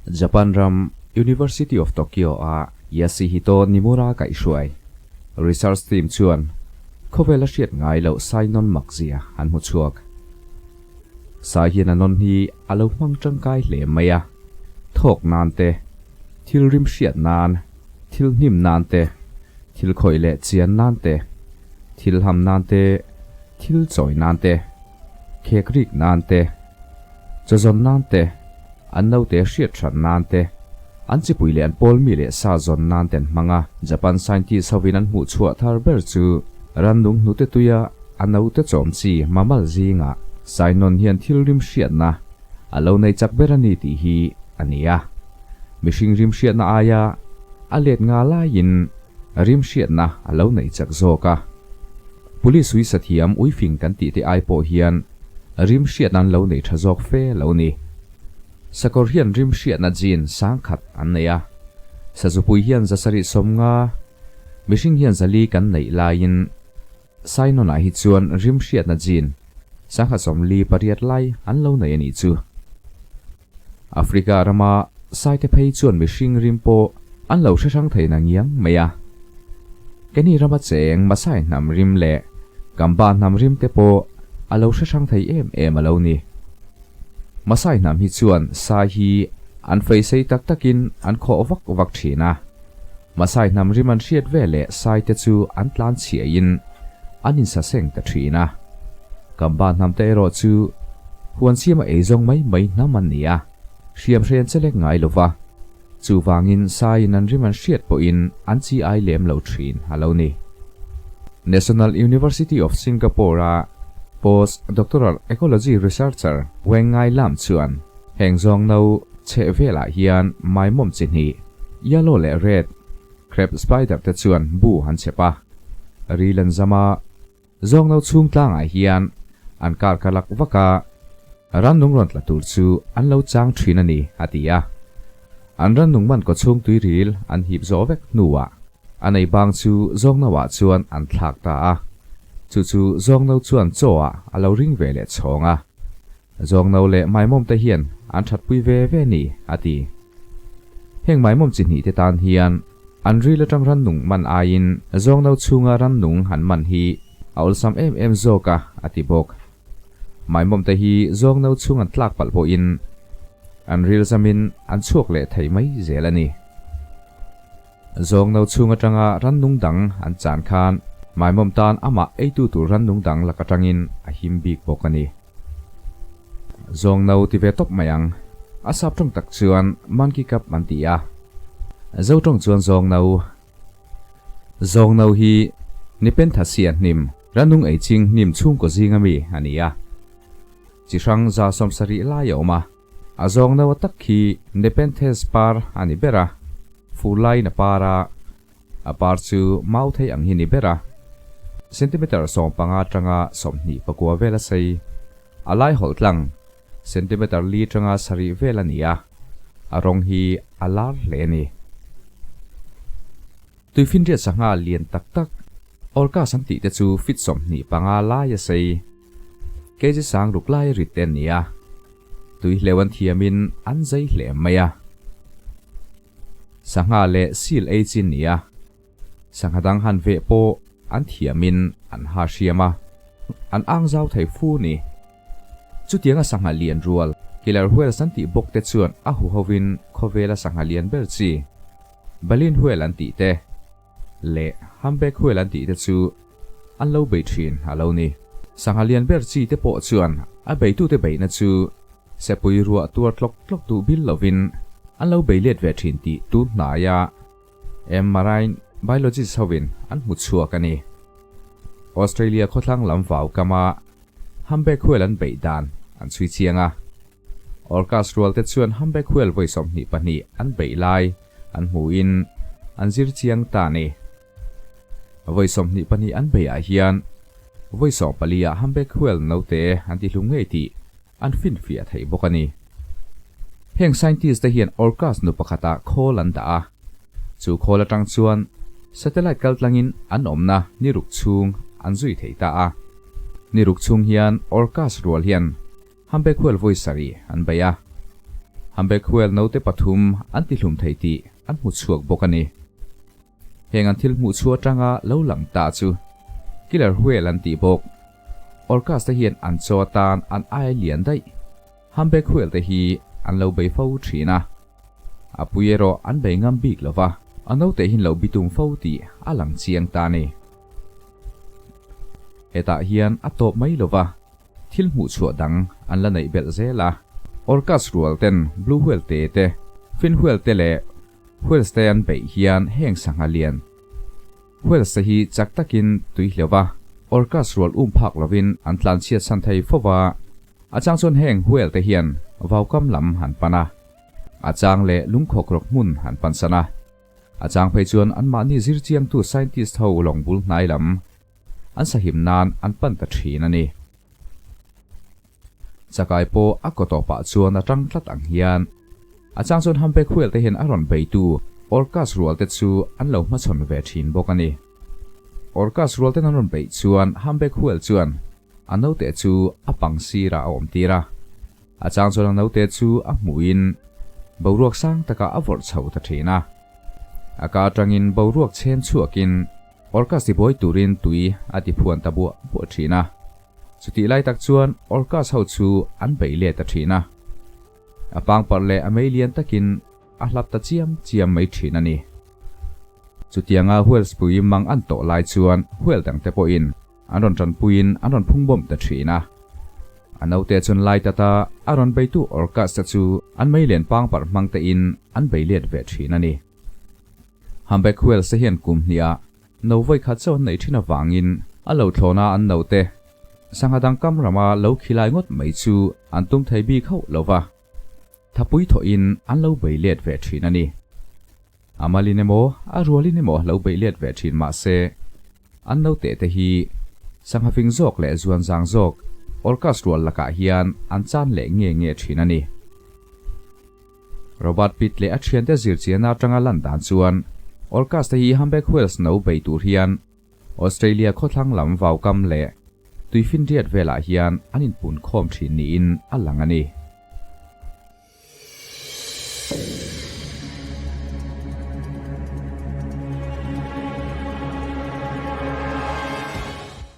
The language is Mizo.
Japan ram University of Tokyo a Yasuhito Nimura kaihhruai research team chuan khawvel a hriat ngai loh sai nawn mak zia an hmu chhuak. Sai hian a nawn hi a lo hmang tangkai hle mai a, thawk nan te, thil rim hriat nan, thil hnim nan te, thil khawih leh chian nan te, thil ham nan te, thil chawi nan te, khek rik nan te, chawzawn nan te, an naute hriat hran nan te, an chipui leh an pawl mi leh sa zawn nan te an hmang a. Japan scientist hovin an hmuh chhuah thar ber chu rannung hnute tuia a naute chawm chi mammal zingah Sainon hian thil rim hriatna a lo nei chak ber a ni tih hi a ni a. Mihring rim hriatna aia a let nga laiin rim hriatna a lo nei chak zawk a. Police ui sathiam uifing kan tih te ai pawh hian rim hriatna an lo nei tha zawk fe lo ni. Sakawr hian rim hriatna gene sang khat an nei a. Sazupui hian zasarih 50, mihring hian zali kan neih laiin Sainawnah hi chuan rim hriatna gene 1048 lai an lo nei a nih chu. Africa rama saite phei chuan mihring rim pawh an lo hre hrang thei na ngiang mai a. Keni rama cheng Masai hnam rim leh Kamba hnam rim te pawh a lo hre hrang thei em em a lo ni. Masai hnam hi chuan sai hi an fei sei tak takin an khawh vak vak thin a. Masai hnam rim an hriat ve leh sai te chu an tlan chhiahin an insaseng ta thin a. Kamba hnam te erawh chu huan siama ei zawng mai mai hnam an ni a, hriam hrian che lek ngai lo va. Chuvangin saiin an rim an hriat pawhin an chi ai lem lo thin a lo ni. National University of Singapore-a Post-Doctoral Ecology Researcher Weng Ngai Lam chuan heng zawng no chheh velah hian maimawm chi hnih, yellow leh red, crab spider te chuan bu an chhep a. Ril an zam a, zawng no chhung tlangah hian an kar ka lak vak a, rannung rawn tla tur chu an lo chang thin a ni, a ti a. An rannung man kaw chhung tui ril an hip zawh vek hnuah a nei bang chu zawng no ah chuan an thlak ta a, chu chu zawng no chuan chaw ah a lo ring ve leh chhawng a. Zawngno leh maimawm te hian an thatpui ve ve ni, a ti. Heng maimawm chi hnih te tan hian an ril atang rannung man aiin zawngno chhunga rannung han man hi a awlsam em em zawk a, a ti bawk. Maimawm te hi zawngno chhung an tlak palh pawhin an ril zamin an chhuak leh thei mai zel a ni. Zawngno chhung atanga rannung dang an chan khan maimawm tan amah eitu tur rannung dang lak atangin a him bik bawk a ni. Zawngno ti ve tawp mai ang. A sap tawng tak chuan monkey cup an ti a. Zo tawng chuan zawngno. Zawngno hi Nepenthasia hnim, rannung ei ching hnim chhungkaw zinga mi a ni a. Chi hrang 170 lai a awm a. A zawng no tak khi Nepenthes par a ni ber a, fur laiin a par a, a par chu mau thei ang hi ni ber a, centimeter 15 atanga 29 vel a sei, a lai hawlh tlang centimeter li atanga sarih vel a ni a, a rawng hi a lar hle a ni. Tuifinriat sangha lian tak tak Orcas an tih te chu feet 25 lai a sei, kg sang ruk lai rit te an ni a. Tui hleuh an thiamin an zai hle mai a. Sangha leh sil ei chi ni a. Sangha dang han veh pawh an thiamin an ha hriam a. An ang zau thei fu ni. Chutianga sangha lian rual, killer whales an tih bawk te chuan a huhovin khawvela sangha lian ber chi, baleen whale an tih te leh humpback whale an tih te chu an lo bei thin a lo ni. Sangha lian ber chi te pawh chuan a beitute beihna chu sepui ruah tuar tlawk tlawk duh bil lovin an lo bei let ve thin tih tun hnaia em marine biologist hovin an hmu chhuak a ni. Australia khawthlang lam vau kama humpback whale an beih dan an chhui chiang a. Orcas rual te chuan humpback whale vawi 22 an beih lai an hmuhin an zir chiang ta a ni. Vawi 22 an beihah hian vawi 14 ah humpback whale naute an tihlum ngei tih an finfiah theih bawk a ni. Heng scientist te hian orcas nu pakhatah khawl an dah a, chu khawl atang chuan Satellite kaltlangin an awmna ni ruk chhung an zui thei ta a. Ni ruk chhung hian Orcas rual hian Humpback whale vawi sarih an bei a. Humpback whale naute pathum an tihlum thei tih an hmu chhuak bawk a ni. Heng an thil hmuh chhuah atanga lo lang ta chu Killer whale an tih bawk. Orcas te hian an chaw atan an aia lian daih. Humpback whale te hi an lo bei fo thin a. A pui erawh an bei ngam bik lo va, a naute hian lo bitum fo tih a lang chiang ta a ni. Hetah hian a tawp mai lo va, thil hmuh chhuah dang an la neih belh zel a. Orcas rual ten blue whale te te, fin whale te leh whales te an beih hian heng sangha lian whales te hi chak takin tui hleuh va, orcas rual um phak lovin an tlanchhiat san thei fo va. A chang chuan heng whale te hian vaukam lam han pan a, a chang leh lungkhawk rawk hmun han pan san a. A chang phei chuan anmahni zirchiangtu scientist ho lawng bul hnai lam an sahim nan an pan ta thin a ni. Chakai pawh a kaw tawpah chuan a tang tlat ang hian a chang chuan humpback whale te hian a rawn beitu orcas rual te chu an lo hmachhawn ve thin bawk a ni. Orcas rual ten an rawn beih chuan humpback whale chuan a naute chu a pang sirah a awm tir a. A chang chuan a naute chu a hmuhin boruak sang takah a vawrh chho ta thin a. A ka atangin boruak chhem chhuakin Orcas tibuai turin tui a ti phuan ta buah buah thin a. Chutih lai tak chuan Orcas ho chu an bei let ta thin a. A pangparh leh a mei lian takin a hlap ta chiam chiam mai thin a ni. Chutianga Whales pui mang an tawh lai chuan whale dangte pawhin An rawn tanpuiin an rawn phung bawm ta thin a. A naute chuan lai tata a rawn beitu Orcas te chu an mei len pangparh hmang tein an bei let ve thin a ni. Humpback whales te hian kum hniah no vawi khat chauh an neih thin avangin a lo thlawna an naute sangha dang kam rama lo khilai ngawt mai chu an tum thei bik hauh lo va. Thapui thawhin an lo bei let ve thin a ni. A malin emaw, a rualin emaw lo bei let ve thin mah se, an naute te hi sangha fing zawk leh zuan zang zawk Orcas rual lakah hian an chan leh nge nge thin a ni. Robert Pitt leh a thiante zirchianna atanga lan dan chuan Orcas te hi Humpback Whales no bei tur hian Australia khawthlang lam vaukam leh tuifinriat velah hian an inpun khawm thin niin a lang a ni.